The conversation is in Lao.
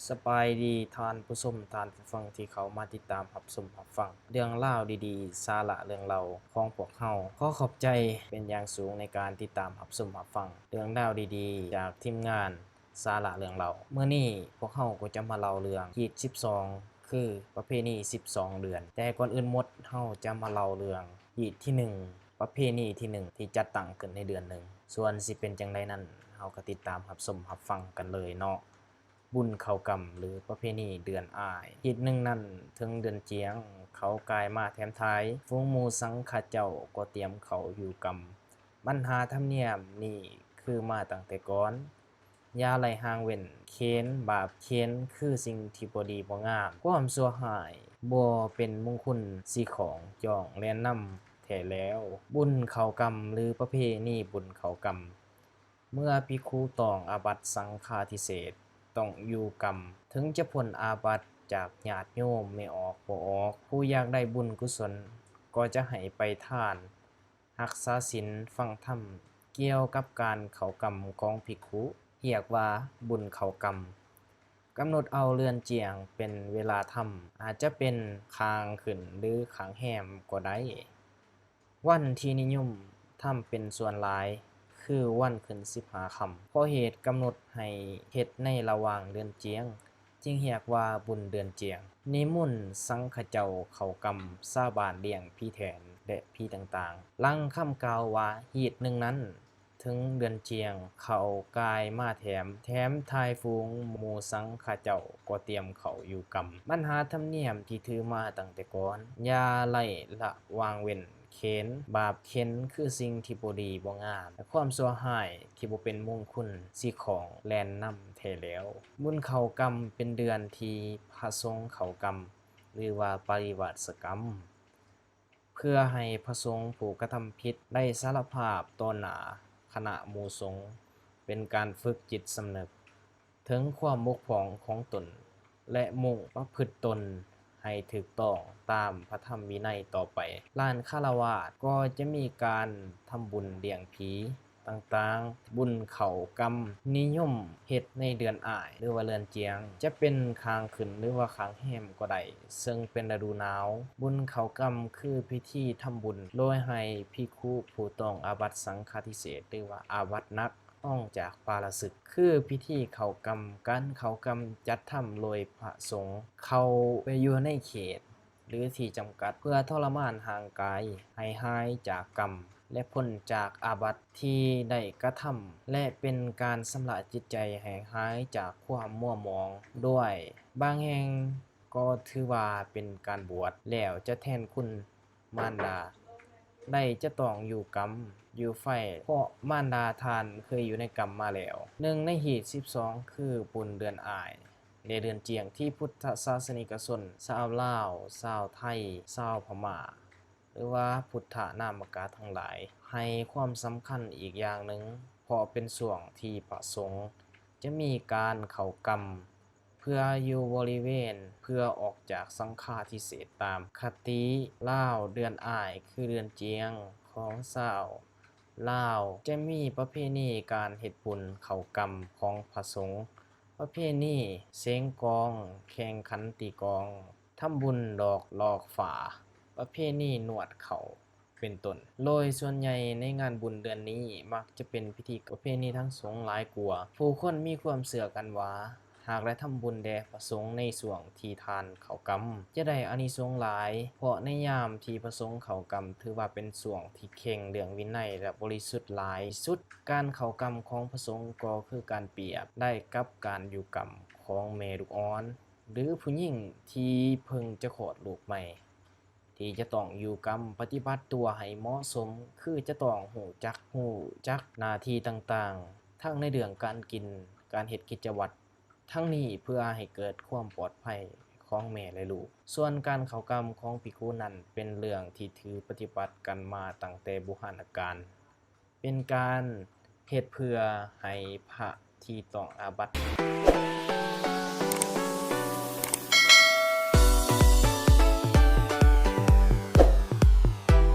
ສະບາຍດີທ່ານຜູ້ຊົມ, ທ່ານຜູ້ຟັງທີ່ເຂົ້າມາຕິດຕາມຮັບຊົມຮັບຟັງເລື່ອງລາວດີໆ, ສາລະເລື່ອງເລົ່າຂອງພວກເຮົາ. ຂໍຂອບໃຈເປັນຢ່າງສູງໃນການຕິດຕາມຮັບຊົມຮັບຟັງເລື່ອງລາວດີໆ ຈາກທີມງານສາລະເລື່ອງເລົ່າ. ມື້ນີ້ພວກເຮົາກໍຈະມາເລົ່າເລື່ອງຮີດສິບສອງ ຄືປະເພນີສິບສອງເດືອນ. ແຕ່ກ່ອນອື່ນໝົດ, ເຮົາຈະມາເລົ່າເລື່ອງຮີດທີໜຶ່ງ ປະເພນີທີໜຶ່ງ ທີ່ຈັດຕັ້ງຂຶ້ນໃນເດືອນໜຶ່ງ. ສ່ວນຊິເປັນຈັ່ງໃດນັ້ນ, ເຮົາກໍຕິດຕາມຮັບຊົມຮັບຟັງກັນເລີຍເນາະ. ບຸນເຂົ້າກຳ ຫຼື ປະເພນີເດືອນອ້າຍ. ຮີດໜຶ່ງນັ້ນ ເຖິງເດືອນຈຽງ ເຂົາກາຍມາແຖມທາຍ, ຝູງໝູ່ສັງຂະເຈົ້າກໍຕຽມເຂົ້າຢູ່ກຳ. ບັນຫາທຳນຽມນີ້ຄືມາຕັ້ງແຕ່ກ່ອນ. ຢ່າໄຫຼຫ້າງເວັ້ນ, ເຂັນບາບເຂັນຄືສິ່ງທີ່ບໍ່ດີບໍ່ງາມ. ຄວາມຊົ່ວຮ້າຍບໍ່ເປັນມຸງຄຸນຊິຂອງ ຈອງແລ່ນນຳແທ້ແລ້ວ. ບຸນເຂົ້າກຳ ຫຼື ປະເພນີບຸນເຂົ້າກຳ. ເມື່ອພິກຂຸຕ້ອງອາບັດສັງຄາທິເສດ ຕ້ອງຢູ່ກຳ, ເຖິງຈະພົ້ນອາບັດຈາກຍາດໂຍມແມ່ອອກບໍ່ອອກ, ຜູ້ຢາກໄດ້ບຸນກຸສົນກໍຈະໃຫ້ໄປທານ, ຮັກສາສິນ, ຟັງທຳ. ກ່ຽວກັບການເຂົ້າກຳຂອງພິກຂຸ ຮຽກວ່າບຸນເຂົ້າກຳ. ກຳນົດເອົາເດືອນຈຽງເປັນເວລາທຳ, ອາດຈະເປັນຂ້າງຂຶ້ນ ຫຼື ຂ້າງແຮມກໍໄດ້. ວັນທີ່ນິຍົມທຳເປັນສ່ວນຫຼາຍຄືວັນຂຶ້ນສິບຫ້າຄ່ຳ, ເພາະເຫດກຳນົດໃຫ້ເຮັດໃນລະຫວ່າງເດືອນຈຽງ, ຈຶ່ງຮຽກວ່າບຸນເດືອນຈຽງ. ນິມົນສັງຂະເຈົ້າເຂົ້າກຳ, ຊາວບ້ານລ້ຽງຜີແທນ ແລະ ຜີຕ່າງໆ. ຫຼັງຄຳກ່າວວ່າຮີດໜຶ່ງນັ້ນ, ເຖິງເດືອນຈຽງ ເຂົາກາຍມາແຖມ, ແຖມທາຍຝູງໝູ່ສັງຂະເຈົ້າກໍຕຽມເຂົ້າຢູ່ກຳ. ບັນຫາທຳນຽມທີ່ຖືມາຕັ້ງແຕ່ກ່ອນ, ຢ່າໄຫຼລະຫວ່າງເວັ້ນ, ເຂັນບາບເຂັນຄືສິ່ງທີ່ບໍ່ດີບໍ່ງາມ, ແລະ ຄວາມຊົ່ວຮ້າຍທີ່ບໍ່ເປັນມຸງຄຸນຊິຂອງແລ່ນນຳແທ້ແລ້ວ. ບຸນເຂົ້າກຳເປັນເດືອນທີ່ພະສົງເຂົ້າກຳ ຫຼືວ່າປະລິວາສະກຳ. ເພື່ອໃຫ້ພະສົງຜູ້ກະທຳຜິດໄດ້ສາລະພາບຕໍ່ໜ້າຄະນະໝູ່ສົງ, ເປັນການຝຶກຈິດສຳນຶກເຖິງຄວາມບົກຜ່ອງຂອງຕົນ ແລະ ມຸ່ງປະພຶດຕົນໃຫ້ຖືກຕ້ອງຕາມພະທຳວິໄນຕໍ່ໄປ. ລ້ານຄາລະວາດກໍຈະມີການທຳບຸນລ້ຽງຜີຕ່າງໆ. ບຸນເຂົ້າກຳນິຍົມເຮັດໃນເດືອນອ້າຍ ຫຼືວ່າເດືອນຈຽງ, ຈະເປັນຂ້າງຂຶ້ນ ຫຼືວ່າຂ້າງແຮມກໍໄດ້, ເຊິ່ງເປັນລະດູໜາວ. ບຸນເຂົ້າກຳຄືພິທີທຳບຸນໂດຍໃຫ້ພິກຂຸຜູ້ຕ້ອງອາບັດສັງຄາທິເສດ ຫຼືວ່າອາບັດໜັກ ອອກຈາກປາລະຊຶກ, ຄືພິທີເຂົ້າກຳ. ການເຂົ້າກຳຈັດທຳໂດຍພະສົງເຂົ້າໄປຢູ່ໃນເຂດ ຫຼືທີ່ຈຳກັດ ເພື່ອທໍລະມານຮ່າງກາຍໃຫ້ຫາຍຈາກກຳ ແລະ ພົ້ນຈາກອາບັດທີ່ໄດ້ກະທຳ ແລະ ເປັນການຊຳລະຈິດໃຈໃຫ້ຫາຍຈາກຄວາມມົວໝອງດ້ວຍ. ບາງແຫ່ງກໍຖືວ່າເປັນການບວດແລ້ວຈະແທນຄຸນມານດາ ໄດ້ຈະຕ້ອງຢູ່ກຳ ຢູ່ໄຟ ເພາະມານດາທ່ານເຄີຍຢູ່ໃນກຳມາແລ້ວ. ໜຶ່ງໃນຮີດສິບສອງ ຄືບຸນເດືອນອ້າຍ ແລະ ເດືອນຈຽງ ທີ່ພຸດທະສາສະນິກະຊົນຊາວລາວ, ຊາວໄທ, ຊາວພະມ້າ ຫຼືວ່າພຸດທະນາມະກະທັງຫຼາຍ ໃຫ້ຄວາມສຳຄັນອີກຢ່າງໜຶ່ງ, ເພາະເປັນຊ່ວງທີ່ພະສົງຈະມີການເຂົ້າກຳ ເພື່ອຢູ່ບໍລິເວນ ເພື່ອອອກຈາກສັງຄາທິເສດ. ຕາມຄະຕິລາວ, ເດືອນອ້າຍ ຄືເດືອນຈຽງຂອງຊາວລາວ ຈະມີປະເພນີການເຮັດບຸນເຂົ້າກຳຂອງພະສົງ, ປະເພນີເສັງກອງ, ແຂ່ງຂັນຕີກອງ, ທຳບຸນດອກຫຼອກຝາ, ປະເພນີນວດເຂົ້າ ເປັນຕົ້ນ. ໂດຍສ່ວນໃຫຍ່ໃນງານບຸນເດືອນນີ້ມັກຈະເປັນພິທີປະເພນີທາງສົງຫຼາຍກວ່າ. ຜູ້ຄົນມີຄວາມເຊື່ອກັນວ່າ ຫາກໄດ້ທຳບຸນແດ່ພະສົງໃນຊ່ວງທີ່ທ່ານເຂົ້າກຳ ຈະໄດ້ອານິສົງຫຼາຍ, ເພາະໃນຍາມທີ່ພະສົງເຂົ້າກຳ ຖືວ່າເປັນຊ່ວງທີ່ເຄັ່ງເລື່ອງວິໄນ ແລະ ບໍລິສຸດຫຼາຍສຸດ. ການເຂົ້າກຳຂອງພະສົງກໍຄືການປຽບໄດ້ກັບການຢູ່ກຳຂອງແມ່ລູກອ່ອນ ຫຼື ຜູ້ຍິງທີ່ເພິ່ງຈະຄອດລູກໃໝ່. ທີ່ຈະຕ້ອງຢູ່ກຳ ປະຕິບັດຕົວໃຫ້ເໝາະສົມ ຄືຈະຕ້ອງຮູ້ຈັກ ຮູ້ຈັກໜ້າທີ່ຕ່າງໆ ທັງໃນເລື່ອງການກິນ, ການເຮັດກິດຈະວັດ, ທັງນີ້ເພື່ອໃຫ້ເກີດຄວາມປອດໄພຂອງແມ່ ແລະ ລູກ. ສ່ວນການເຂົ້າກຳຂອງພິກຂຸນັ້ນ ເປັນເລື່ອງທີ່ຖືປະຕິບັດກັນມາຕັ້ງແຕ່ບູຮານະການ. ເປັນການເຮັດເພື່ອໃຫ້ພະທີ່ຕ້ອງອາບັດ.